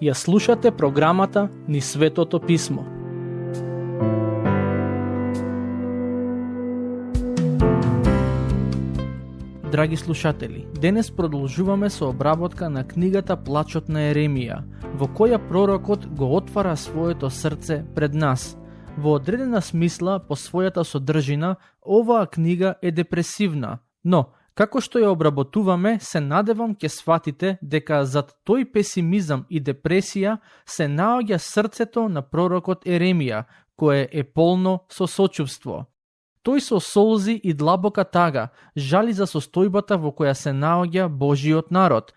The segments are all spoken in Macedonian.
Ја слушате програмата Низ Светото Писмо. Драги слушатели, денес продолжуваме со обработка на книгата Плачот на Еремија, во која пророкот го отвара своето срце пред нас. Во одредена смисла, по својата содржина, оваа книга е депресивна, но како што ја обработуваме, се надевам ќе сватите дека зад тој песимизам и депресија се наоѓа срцето на пророкот Еремија, кое е полно со сочувство. Тој со солзи и длабока тага жали за состојбата во која се наоѓа Божиот народ.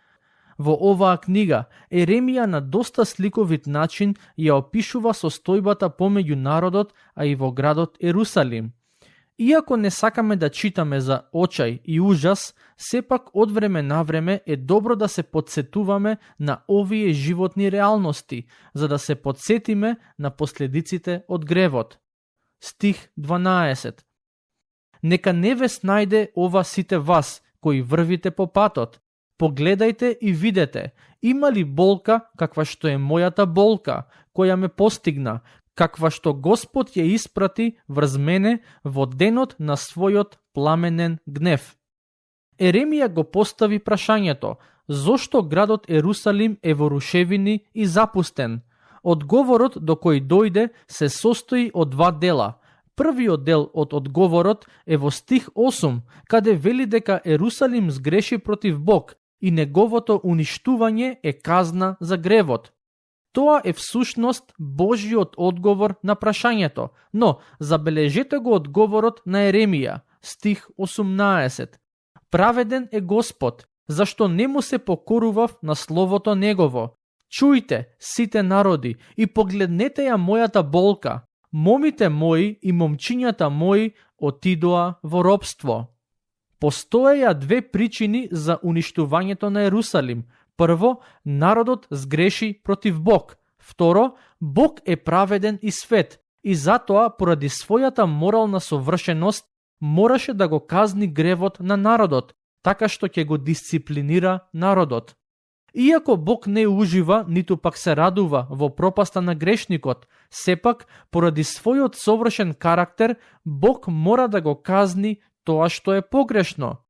Во оваа книга, Еремија на доста сликовит начин ја опишува состојбата помеѓу народот, а и во градот Ерусалим. Иако не сакаме да читаме за очај и ужас, сепак од време на време е добро да се подсетуваме на овие животни реалности, за да се подсетиме на последиците од гревот. Стих 12. Нека не ве снајде ова сите вас, кои врвите по патот. Погледајте и видете, има ли болка каква што е мојата болка, која ме постигна, каква што Господ ја испрати врз мене во денот на својот пламенен гнев. Еремија го постави прашањето, зошто градот Ерусалим е во рушевини и запустен? Одговорот до кој дојде се состои од два дела. Првиот дел од одговорот е во стих 8, каде вели дека Ерусалим сгреши против Бог и неговото уништување е казна за гревот. Тоа е всушност Божиот одговор на прашањето, но забележете го одговорот на Еремија, стих 18. Праведен е Господ, зашто не му се покорував на словото негово. Чујте, сите народи, и погледнете ја мојата болка. Момите мои и момчињата мои отидоа во робство. Постоеја две причини за уништувањето на Ерусалим. Прво, народот сгреши против Бог. Второ, Бог е праведен и свет и затоа, поради својата морална совршеност, мораше да го казни гревот на народот, така што ќе го дисциплинира народот. Иако Бог не ужива, ниту пак се радува во пропаста на грешникот, сепак, поради својот совршен карактер, Бог мора да го казни тоа што е погрешно.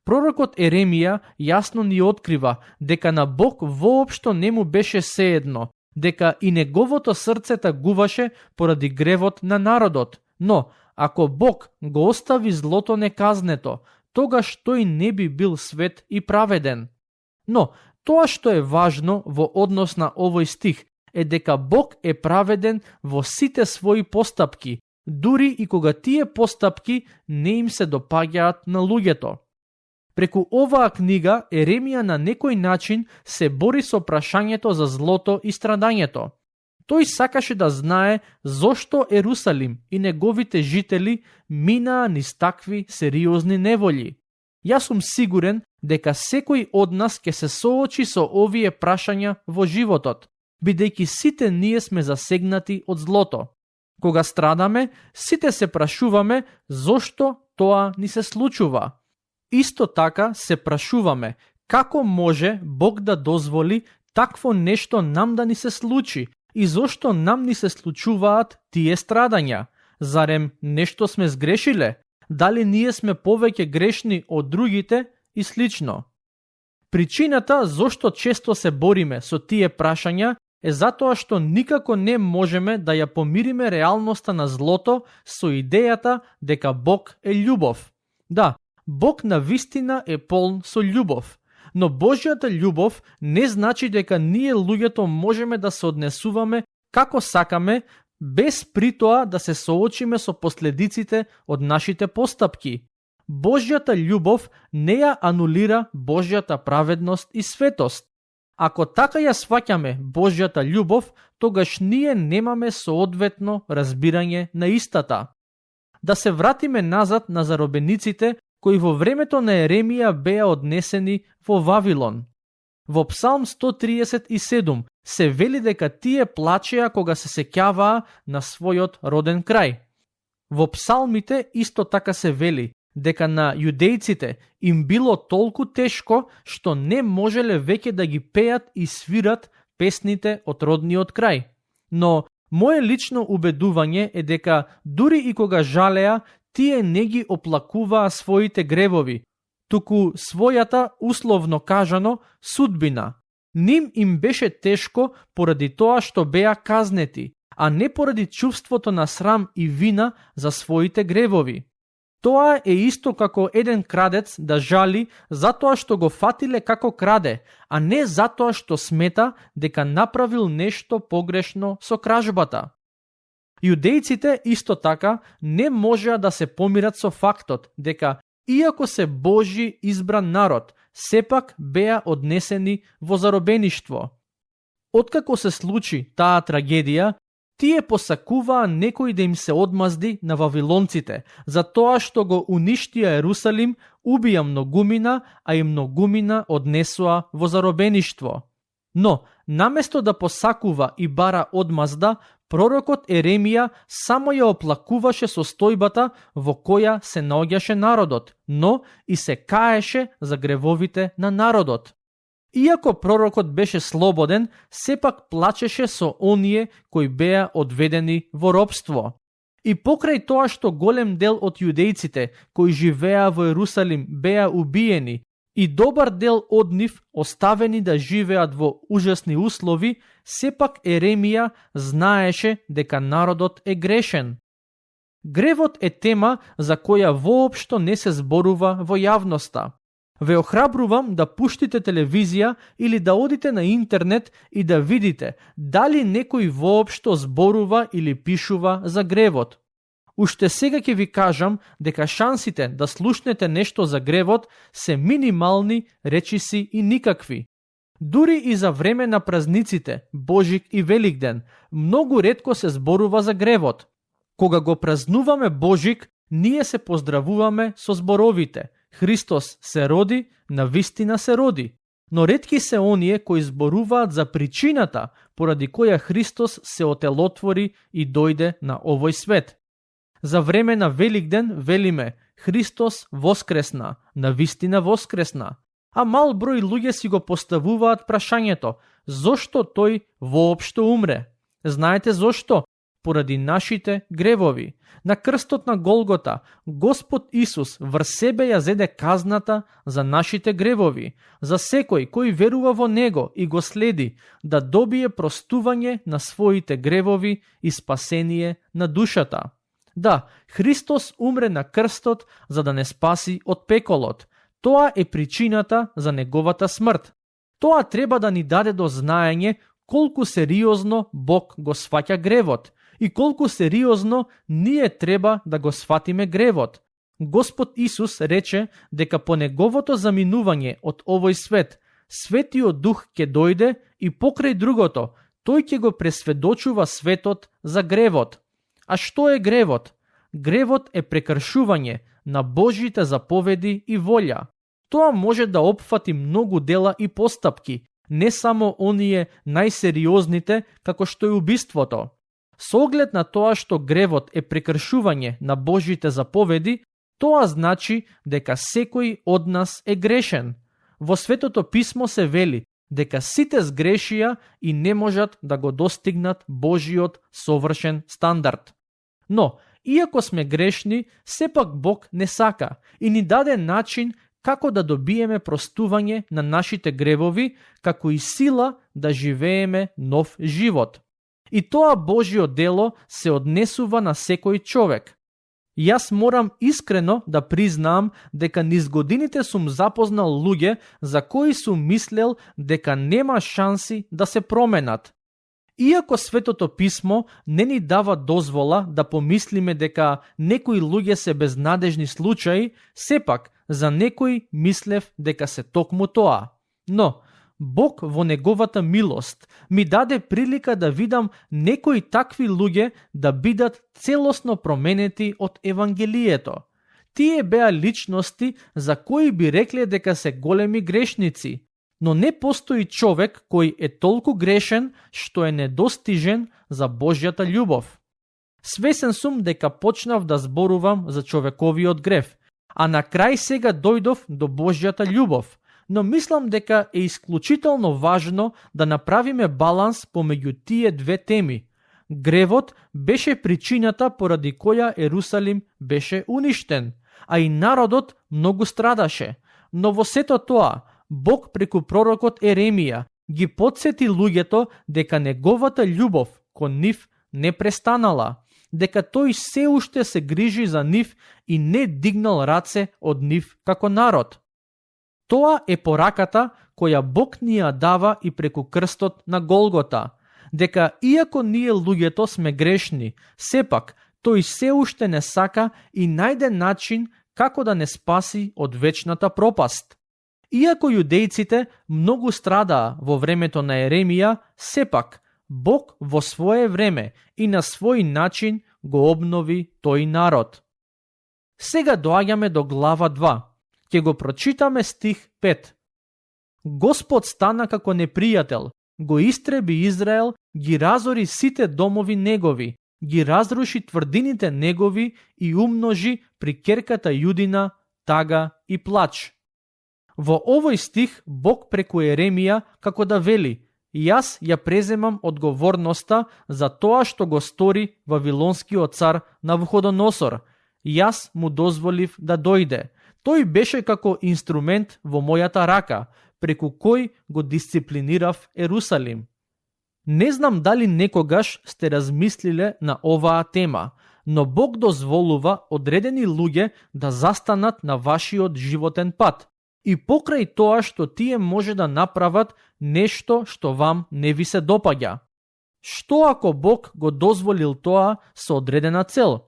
Пророкот Еремија јасно ни открива дека на Бог воопшто не му беше сеедно, дека и неговото срце тагуваше поради гревот на народот. Но, ако Бог го остави злото неказнето, тогаш тој не би бил свет и праведен. Но, тоа што е важно во однос на овој стих е дека Бог е праведен во сите своји постапки, дури и кога тие постапки не им се допаѓаат на луѓето. Преку оваа книга Еремија на некој начин се бори со прашањето за злото и страдањето. Тој сакаше да знае зошто Ерусалим и неговите жители минаа низ такви сериозни неволји. Јас сум сигурен дека секој од нас ќе се соочи со овие прашања во животот, бидејќи сите ние сме засегнати од злото. Кога страдаме, сите се прашуваме зошто тоа ни се случува. Исто така се прашуваме како може Бог да дозволи такво нешто нам да ни се случи и зошто нам ни се случуваат тие страдања. Зарем нешто сме сгрешиле? Дали ние сме повеќе грешни од другите и слично? Причината зошто често се бориме со тие прашања е затоа што никако не можеме да ја помириме реалноста на злото со идејата дека Бог е љубов. Да, Бог на вистина е полн со љубов, но Божјата љубов не значи дека ние луѓето можеме да се однесуваме како сакаме, без притоа да се соочиме со последиците од нашите постапки. Божјата љубов не ја анулира Божјата праведност и светост. Ако така ја сваќаме Божјата љубов, тогаш ние немаме соодветно разбирање на истата. Да се вратиме назад на заробениците кои во времето на Еремија беа однесени во Вавилон. Во Псалм 137 се вели дека тие плачеа кога се сеќаваа на својот роден крај. Во псалмите исто така се вели дека на јудејците им било толку тешко што не можеле веќе да ги пеат и свират песните од родниот крај. Но моje лично убедување е дека дури и кога жалеа, тие не ги оплакуваа своите гревови, туку својата, условно кажано, судбина. Ним им беше тешко поради тоа што беа казнети, а не поради чувството на срам и вина за своите гревови. Тоа е исто како еден крадец да жали затоа што го фатиле како краде, а не затоа што смета дека направил нешто погрешно со кражбата. Јудејците исто така не можеа да се помират со фактот дека, иако се Божји избран народ, сепак беа однесени во заробеништво. Откако се случи таа трагедија, тие посакуваа некој да им се одмазди на вавилонците, за тоа што го уништија Ерусалим, убија многумина, а и многумина однесоа во заробеништво. Но, наместо да посакува и бара одмазда, пророкот Еремија само ја оплакуваше состојбата во која се наоѓаше народот, но и се каеше за гревовите на народот. Иако пророкот беше слободен, сепак плачеше со оние кои беа одведени во робство. И покрај тоа што голем дел од јудејците кои живеа во Ерусалим беа убиени и добар дел од нив оставени да живеат во ужасни услови, сепак Еремија знаеше дека народот е грешен. Гревот е тема за која воопшто не се зборува во јавноста. Ве охрабрувам да пуштите телевизија или да одите на интернет и да видите дали некој воопшто зборува или пишува за гревот. Уште сега ќе ви кажам дека шансите да слушнете нешто за гревот се минимални, речиси и никакви. Дури и за време на празниците, Божик и Великден, многу ретко се зборува за гревот. Кога го празнуваме Божик, ние се поздравуваме со зборовите: Христос се роди, навистина се роди. Но ретки се оние кои зборуваат за причината поради која Христос се отелотвори и дојде на овој свет. За време на Великден велиме: Христос воскресна, навистина воскресна. А мал број луѓе си го поставуваат прашањето: зошто тој воопшто умре? Знаете зошто? Поради нашите гревови. На крстот на Голгота, Господ Исус врз себе ја зеде казната за нашите гревови, за секој кој верува во Него и го следи, да добие простување на своите гревови и спасение на душата. Да, Христос умре на крстот за да не спаси од пеколот. Тоа е причината за неговата смрт. Тоа треба да ни даде до знаење колку сериозно Бог го сваќа гревот и колку сериозно ние треба да го сватиме гревот. Господ Исус рече дека по неговото заминување од овој свет, Светиот Дух ќе дојде и покрај другото, тој ќе го пресведочува светот за гревот. А што е гревот? Гревот е прекршување на Божјите заповеди и волја. Тоа може да опфати многу дела и постапки, не само оние најсериозните како што е убиството. Со оглед на тоа што гревот е прекршување на Божјите заповеди, тоа значи дека секој од нас е грешен. Во Светото писмо се вели дека сите сгрешија и не можат да го достигнат Божјиот совршен стандард. Но, иако сме грешни, сепак Бог не сака и ни даде начин како да добиеме простување на нашите гревови, како и сила да живееме нов живот. И тоа Божјо дело се однесува на секој човек. Јас морам искрено да признаам дека низ годините сум запознал луѓе за кои сум мислел дека нема шанси да се променат. Иако Светото писмо не ни дава дозвола да помислиме дека некои луѓе се безнадежни случаи, сепак за некои мислев дека се токму тоа. Но Бог во неговата милост ми даде прилика да видам некои такви луѓе да бидат целосно променети од Евангелието. Тие беа личности за кои би рекле дека се големи грешници, но не постои човек кој е толку грешен што е недостижен за Божјата љубов. Свесен сум дека почнав да зборувам за човековиот грев, а на крај сега дојдов до Божјата љубов. Но мислам дека е исклучително важно да направиме баланс помеѓу тие две теми. Гревот беше причината поради која Ерусалим беше уништен, а и народот многу страдаше. Но во сето тоа, Бог преку пророкот Еремија ги потсети луѓето дека неговата љубов кон нив не престанала, дека тој се уште се грижи за нив и не дигнал раце од нив како народ. Тоа е пораката која Бог ни ја дава и преку крстот на Голгота, дека иако ние луѓето сме грешни, сепак тој се уште не сака и најде начин како да не спаси од вечната пропаст. Иако јудејците многу страдаа во времето на Еремија, сепак Бог во свое време и на свој начин го обнови тој народ. Сега доаѓаме до глава 2. Ќе го прочитаме стих 5. Господ стана како непријател, го истреби Израел, ги разори сите домови негови, ги разруши тврдините негови и умножи при керката Јудина тага и плач. Во овој стих Бог преку Еремија како да вели: јас ја преземам одговорноста за тоа што го стори вавилонскиот цар Навуходоносор. Јас му дозволив да дојде. Тој беше како инструмент во мојата рака, преку кој го дисциплинирав Ерусалим. Не знам дали некогаш сте размислиле на оваа тема, но Бог дозволува одредени луѓе да застанат на вашиот животен пат и покрај тоа што тие може да направат нешто што вам не ви се допаѓа. Што ако Бог го дозволил тоа со одредена цел?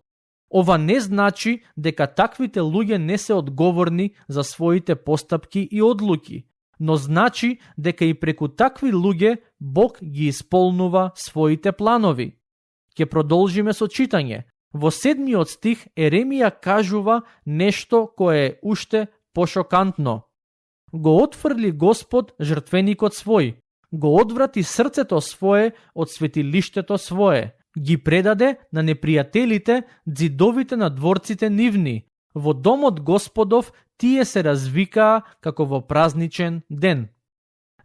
Ова не значи дека таквите луѓе не се одговорни за своите постапки и одлуки, но значи дека и преку такви луѓе Бог ги исполнува своите планови. Ќе продолжиме со читање. Во 7 стих Еремија кажува нешто кое е уште пошокантно. Го отфрли Господ жртвеникот свој, го одврати срцето свое од светилиштето свое, ги предаде на непријателите ѕидовите на дворците нивни. Во домот Господов тие се развикаа како во празничен ден.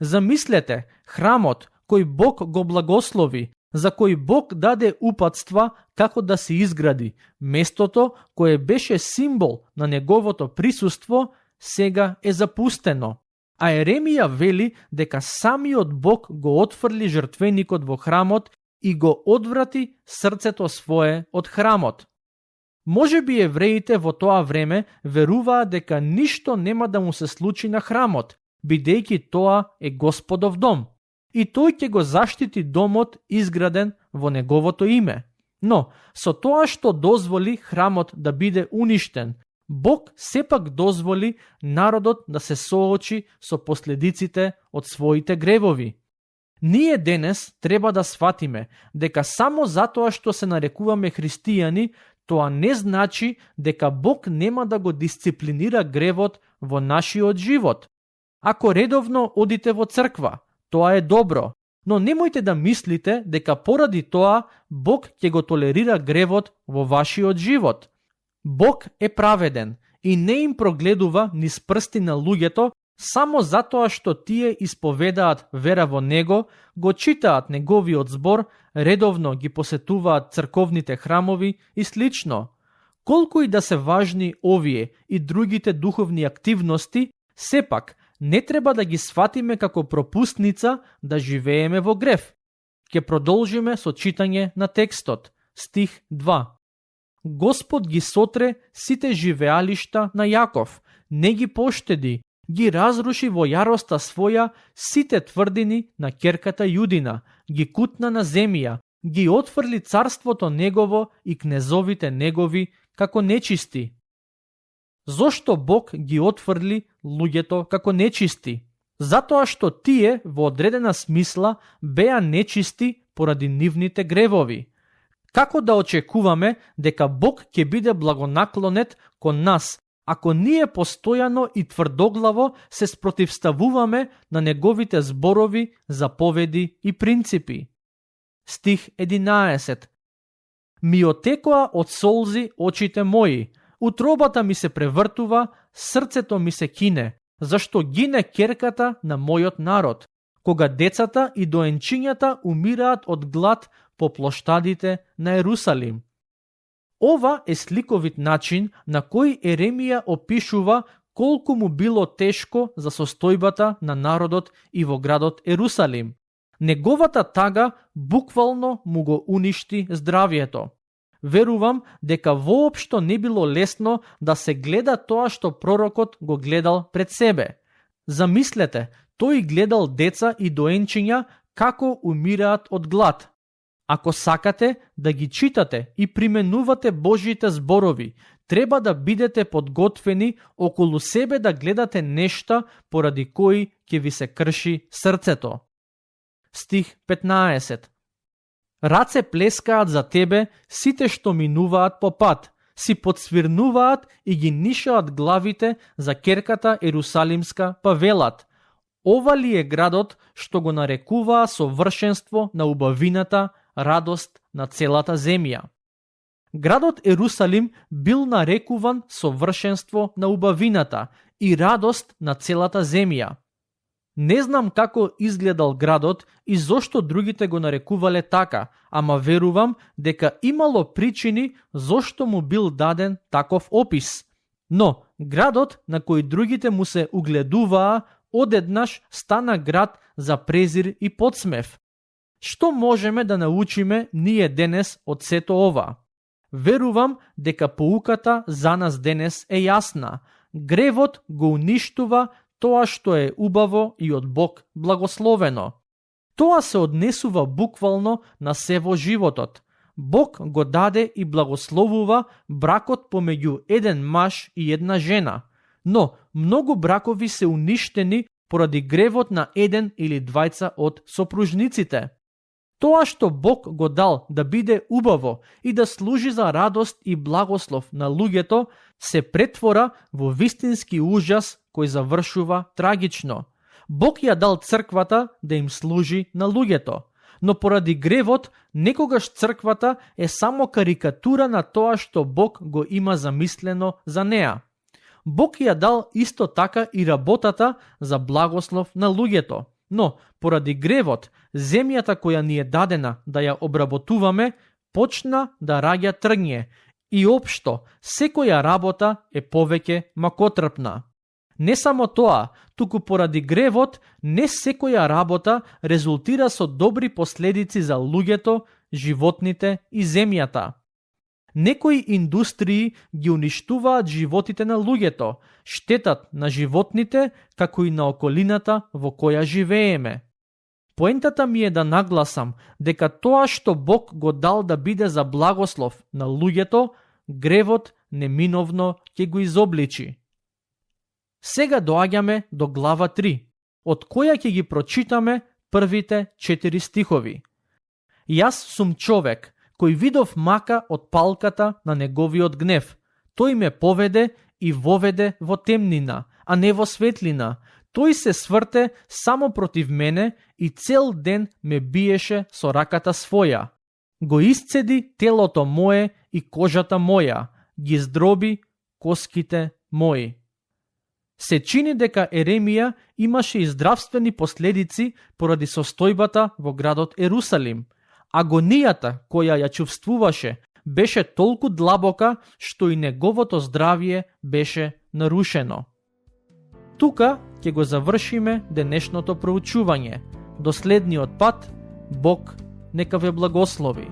Замислете, храмот кој Бог го благослови, за кој Бог даде упатства како да се изгради, местото кое беше символ на неговото присуство, сега е запустено. А Еремија вели дека самиот Бог го отфрли жртвеникот во храмот и го одврати срцето свое од храмот. Може би евреите во тоа време веруваа дека ништо нема да му се случи на храмот, бидејќи тоа е Господов дом, и тој ќе го заштити домот изграден во неговото име. Но, со тоа што дозволи храмот да биде уништен, Бог сепак дозволи народот да се соочи со последиците од своите гревови. Ние денес треба да сватиме дека само затоа што се нарекуваме христијани, тоа не значи дека Бог нема да го дисциплинира гревот во нашиот живот. Ако редовно одите во црква, тоа е добро, но немојте да мислите дека поради тоа Бог ќе го толерира гревот во вашиот живот. Бог е праведен и не им прогледува низ прсти на луѓето само затоа што тие исповедаат вера во Него, го читаат Неговиот збор, редовно ги посетуваат црковните храмови и слично. Колку и да се важни овие и другите духовни активности, сепак не треба да ги сватиме како пропусница да живееме во грев. Ќе продолжиме со читање на текстот, стих 2. Господ ги сотре сите живеалишта на Јаков, не ги поштеди, ги разруши во јароста своја сите тврдини на керката Јудина, ги кутна на земја, ги отфрли царството негово и кнезовите негови како нечисти. Зошто Бог ги отфрли луѓето како нечисти? Затоа што тие во одредена смисла беа нечисти поради нивните гревови. Како да очекуваме дека Бог ќе биде благонаклонет кон нас, ако ние постојано и тврдоглаво се спротивставуваме на неговите зборови, заповеди и принципи? Стих 11. Ми отекоа од солзи очите мои, Утробата ми се превртува, срцето ми се кине, зашто гине керката на мојот народ, кога децата и доенчињата умираат од глад по плоштадите на Ерусалим. Ова е сликовит начин на кој Еремија опишува колку му било тешко за состојбата на народот и во градот Ерусалим. Неговата тага буквално му го уништи здравието. Верувам дека воопшто не било лесно да се гледа тоа што пророкот го гледал пред себе. Замислете, тој гледал деца и доенчиња како умираат од глад. Ако сакате да ги читате и применувате Божите зборови, треба да бидете подготвени околу себе да гледате нешта поради кои ќе ви се крши срцето. Стих 15. Раце плескаат за тебе сите што минуваат по пат, си подсвирнуваат и ги нишаат главите за керката Ерусалимска, па велат: ова ли е градот што го нарекуваа совршенство на убавината, радост на целата земја? Градот Ерусалим бил нарекуван совршенство на убавината и радост на целата земја. Не знам како изгледал градот и зошто другите го нарекувале така, ама верувам дека имало причини зошто му бил даден таков опис. Но градот на кој другите му се угледуваа, одеднаш стана град за презир и подсмев. Што можеме да научиме ние денес од сето ова? Верувам дека поуката за нас денес е јасна. Гревот го уништува тоа што е убаво и од Бог благословено. Тоа се однесува буквално на се во животот. Бог го даде и благословува бракот помеѓу еден маж и една жена. Но многу бракови се уништени поради гревот на еден или двајца од сопружниците. Тоа што Бог го дал да биде убаво и да служи за радост и благослов на луѓето, се претвора во вистински ужас кој завршува трагично. Бог ја дал црквата да им служи на луѓето, но поради гревот некогаш црквата е само карикатура на тоа што Бог го има замислено за неа. Бог ја дал исто така и работата за благослов на луѓето, но поради гревот, земјата која ни е дадена да ја обработуваме, почна да раѓа тргње и општо секоја работа е повеќе макотрпна. Не само тоа, туку поради гревот, не секоја работа резултира со добри последици за луѓето, животните и земјата. Некои индустрии ги уништуваат животите на луѓето, штетат на животните, како и на околината во која живееме. Поентата ми е да нагласам дека тоа што Бог го дал да биде за благослов на луѓето, гревот неминовно ќе го изобличи. Сега доаѓаме до глава 3, од која ќе ги прочитаме првите 4 стихови. Јас сум човек, кој видов мака од палката на неговиот гнев. Тој ме поведе и воведе во темнина, а не во светлина. Тој се сврте само против мене и цел ден ме биеше со раката своја. Го исцеди телото мое и кожата моја, ги здроби коските мои. Се чини дека Еремија имаше и здравствени последици поради состојбата во градот Ерусалим. Агонијата која ја чувствуваше беше толку длабока што и неговото здравие беше нарушено. Тука ќе го завршиме денешното проучување. До следниот пат, Бог нека ве благослови.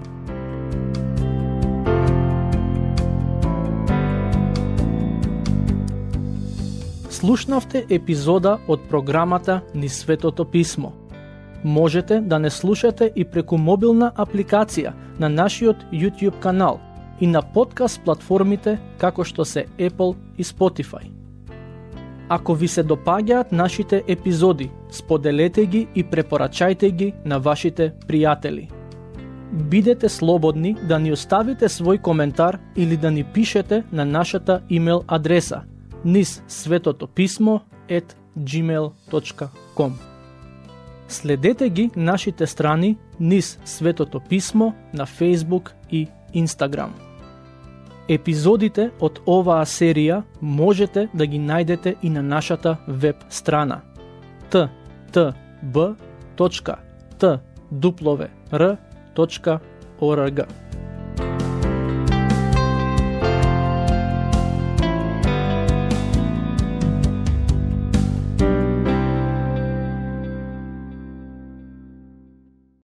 Слушнавте епизода од програмата Низ Светото Писмо. Можете да не слушате и преку мобилна апликација на нашиот YouTube канал и на подкаст платформите како што се Apple и Spotify. Ако ви се допаѓаат нашите епизоди, споделете ги и препорачајте ги на вашите пријатели. Бидете слободни да ни оставите свој коментар или да ни пишете на нашата имейл адреса nizsvetotopismo@gmail.com. Следете ги нашите страни Низ Светото Писмо на Facebook и Instagram. Епизодите од оваа серија можете да ги најдете и на нашата веб страна ttb.twr.org.